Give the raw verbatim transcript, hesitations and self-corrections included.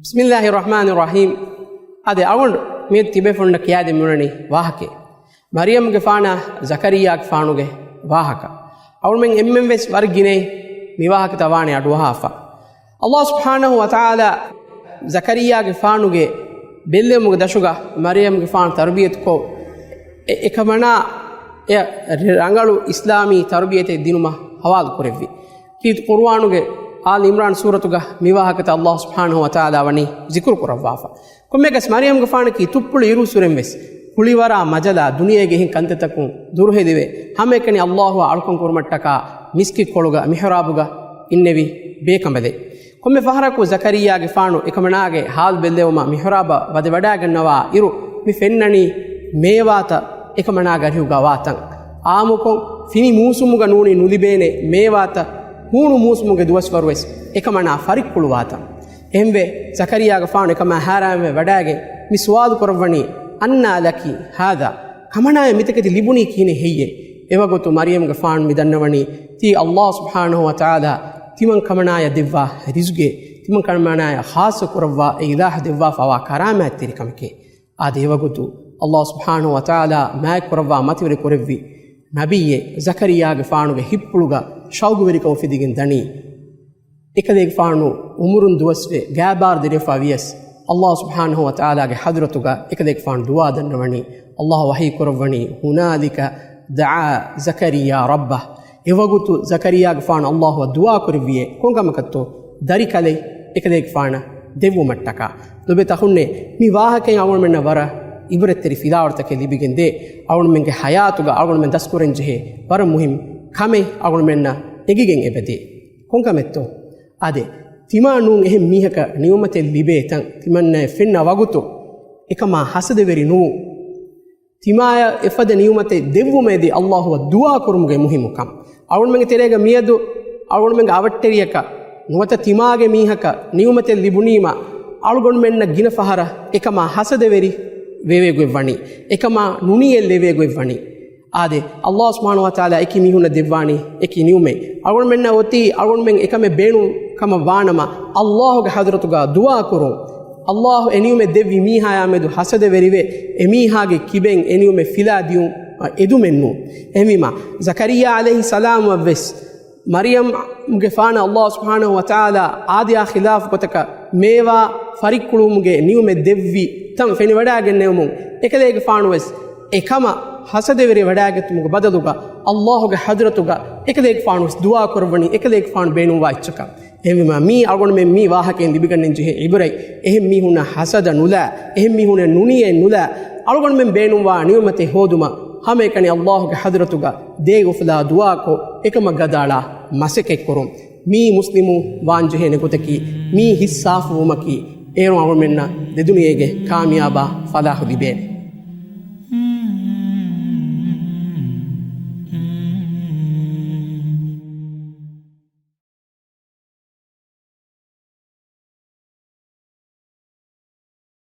ބިސްމިއްލާހި ރަޙްމާނި ރަޙީމް. އާދެ، އަޅުގަނޑު މިއަދު ތިބޭފުޅުންނަށް ކިޔާދެމި އުޅެނީ ވާހަކައެއް. މަރިޔަމްގެފާނާ ޒަކަރިއްޔާގެފާނުގެ ވާހަކަ. އަޅުމެން އެންމެން ވެސް ވަރަށް ގިނައި މި ވާހަކަތައް ވާނެ އަޑުއަހާފަ. ﷲ ސުބްޙާނަހޫ ވަތަޢާލާ ޒަކަރިއްޔާގެފާނުގެ ބެއްލެވުމުގެ ދަށުގަ މަރިޔަމްގެފާނު ތަރުބިޔަތުކޮށް، އެ-، އެކަމަނާ އެ ރަނގަޅު އިސްލާމީ ތަރުބިޔަތެއް ދިނުމަށް ހަވާލު ކުރެއްވި. ކީރިތި ޤުރުއާނުގެ އާލި އިމްރާން ސޫރަތުގަ މި ވާހަކަތައް ﷲ ސުބްޙާނަހޫ ވަތަޢާލާ ވަނީ ޒިކުރު ކުރައްވާފަ. ކޮންމެއަކަސް މަރިޔަމްގެފާނަކީ ތުއްޕުޅު އިރުއްސުރެން ވެސް ކުޅިވަރާ މަޖަލާ ދުނިޔޭގެ އެހެން ކަންތައްތަކުން ދުރުހެލިވެ، ހަމައެކަނި ﷲ އާ އަޅުކަން ކުރުމަށްޓަކާ މިސްކިތްކޮޅުގަ މިޙްރާބުގަ އިންނެވި ބޭކަނބަލެއް. ކޮންމެ ފަހަރަކު ޒަކަރިއްޔާގެފާނު އެކަމަނާގެ ޙާލު ބެއްލެވުމަށް މިޙްރާބަށް ވަދެވަޑައިގަންނަވާ އިރު، މި ފެންނަނީ މޭވާތައް އެކަމަނާގެ އަރިހުގަ ވާތަން. އާއްމުކޮށް، ފިނި މޫސުމުގަ ނޫނީ ނުލިބޭނެ މޭވާތައް، ހޫނު މޫސުމުގެ ދުވަސްވަރުވެސް އެކަމަނާ ފަރިއްކުޅުވާތަން. އެހެންވެ، ޒަކަރިއްޔާގެފާނު އެކަމާ ހައިރާންވެ ވަޑައިގެން މި ސުވާލު ކުރައްވަނީ، "އަންނާ ލަކި ހާޛާ؟" ކަމަނާޔަށް މިތަކެތި ލިބުނީ ކިހިނެއް ހެއްޔޭ؟ އެވަގުތު މަރިޔަމްގެފާނު މި ދަންނަވަނީ، ތީ ﷲ ސުބްޙާނަހޫ ވަތަޢާލާ ތިމަން ކަމަނާޔަށް ދެއްވާ ރިޒުގެއް، ތިމަން ކަމަނާޔަށް ޚާއްޞަ ކުރައްވާ އެ އިލާހަށް ދެއްވާފައިވާ ކަރާމާތްތެރިކަމެކޭ. އާދެ، އެވަގުތު ﷲ ސުބްޙާނަހޫ ވަތަޢާލާ މާތް ކުރައްވާ މަތިވެރި ކުރެއްވި ނަބިއްޔެއް ޒަކަރިއްޔާގެފާނުގެ ހިތްޕުޅުގަ ޝައުގުވެރިކަން އުފެދިގެން ދަނީ. އެކަލޭގެފާނު އުމުރުން ދުވަސްވެ ގާބާރު ދެރިވެފަ ވިޔަސް، ﷲ ސުބްޙާނަހޫ ވަތަޢާލާގެ ޙަޟްރަތުގަ އެކަލޭގެފާނު ދުޢާ ދަންނަވަނީ. ﷲ ވަޙީ ކުރައްވަނީ، "ހުނާލިކަ ދަޢާ ޒަކަރިއްޔާ ރައްބަހް." އެވަގުތު ޒަކަރިއްޔާގެފާނު ﷲ އަށް ދުޢާ ކުރެއްވިއޭ. ކޮންކަމަކަށްތޯ؟ ދަރިކަލެއް އެކަލޭގެފާނަށް ދެއްވުމަށްޓަކާ. ލޮބުވެތި އަޚުންނޭ، މި ވާހަކައިން އަޅުގަނޑުމެންނަށް ވަރަށް ޢިބްރަތްތެރި ފިލާވަޅުތަކެއް ލިބިގެންދޭ. އަޅުގަނޑުމެންގެ ޙަޔާތުގަ އަޅުގަނޑުމެން ދަސްކުރަންޖެހޭ ވަރަށް މުހިންމު ކަމެއް އަޅުގަނޑުމެންނަށް އެނގިގެން އެބަދޭ. ކޮންކަމެއްތޯ؟ އާދެ، ތިމާ ނޫން އެހެން މީހަކަށް ނިޢުމަތެއް ލިބޭ ތަން، ތިމަންނައަށް ފެންނަ ވަގުތު އެކަމާ ހަސަދަވެރި ނުވުން. ތިމާޔަށް އެފަދަ ނިޢުމަތެއް ދެއްވުމަށް އެދި ﷲ އަށް ދުޢާ ކުރުމުގެ މުހިއްމުކަން. އަޅުގަނޑުމެންގެ ތެރޭގަ މިއަދު އަޅުގަނޑުމެންގެ އަވަށްޓެރިޔަކަށް ނުވަތަ ތިމާގެ މީހަކަށް ނިޢުމަތެއް ލިބުނީމަ، އަޅުގަނޑުމެންނަށް ގިނަ ފަހަރަށް އެކަމާ ހަސަދަވެރި ވެވޭގޮތް ވަނީ، އެކަމާ ނުނިޔަތް ލެވޭގޮތް ވަނީ. އާދެ، ﷲ ސުބްޙާނަހޫ ވަތަޢާލާ އެކި މީހުންނަށް ދެއްވާނީ އެކި ނިޢުމަތް. އަޅުގަނޑުމެންނަށް އޮތީ އަޅުގަނޑުމެން އެކަމެއް ބޭނުން ކަމަށް ވާނަމަ، ﷲ ގެ ޙަޟްރަތުގަ ދުޢާ ކުރުން. ﷲ އެ ނިޢުމަތް ދެއްވި މީހާޔާ މެދު ހަސަދަވެރިވެ، އެ މީހާގެ ކިބެން އެ ނިޢުމަތް ފިލާ ދިޔުން އެދުމެއް ނޫން. އެހެންވީމަ، ޒަކަރިއްޔާ ޢަލައިހިއްސަލާމަށް ވެސް މަރިޔަމްގެފާނަށް ﷲ ސުބްޙާނަހޫ ވަތަޢާލާ އާދަޔާ ޚިލާފު ގޮތަކަށް މޭވާ ފަރިއްކުޅުވުމުގެ ނިޢުމަތް ދެއްވި ތަން ފެނިވަޑައިގެންނެވުމުން، އެކަލޭގެފާނު ވެސް އެކަމަށް ހަސަދަވެރިވެވަޑައިގަތުމުގެ ބަދަލުގަ ﷲ ގެ ޙަޟްރަތުގަ އެކަލޭގެފާނު ވެސް ދުޢާ ކުރައްވަނީ އެކަލޭގެފާނު ބޭނުންވާ އެއްޗަކަށް. އެހެންވީމަ، މީ އަޅުގަނޑުމެން މި ވާހަކައިން ލިބިގަންނަން ޖެހޭ ޢިބްރަތް. އެހެން މީހުންނަށް ހަސަދަ ނުލާ، އެހެން މީހުންނަށް ނުނިޔަތް ނުލާ، އަޅުގަނޑުމެން ބޭނުންވާ ނިޢުމަތެއް ހޯދުމަށް ހަމައެކަނި ﷲ ގެ ޙަޟްރަތުގަ ދޭގޮފުލާ ދުޢާކޮށް، އެކަމަށް ގަދައަޅާ މަސައްކަތްކުރުން. މީ މުސްލިމު ވާންޖެހޭނެ ގޮތަކީ، މީ ހިތް ސާފުވުމަކީ، އޭރު އަޅުގަނޑުމެންނަށް ދެދުނިޔޭގެ ކާމިޔާބާ ފަލާޙު ލިބޭނެ.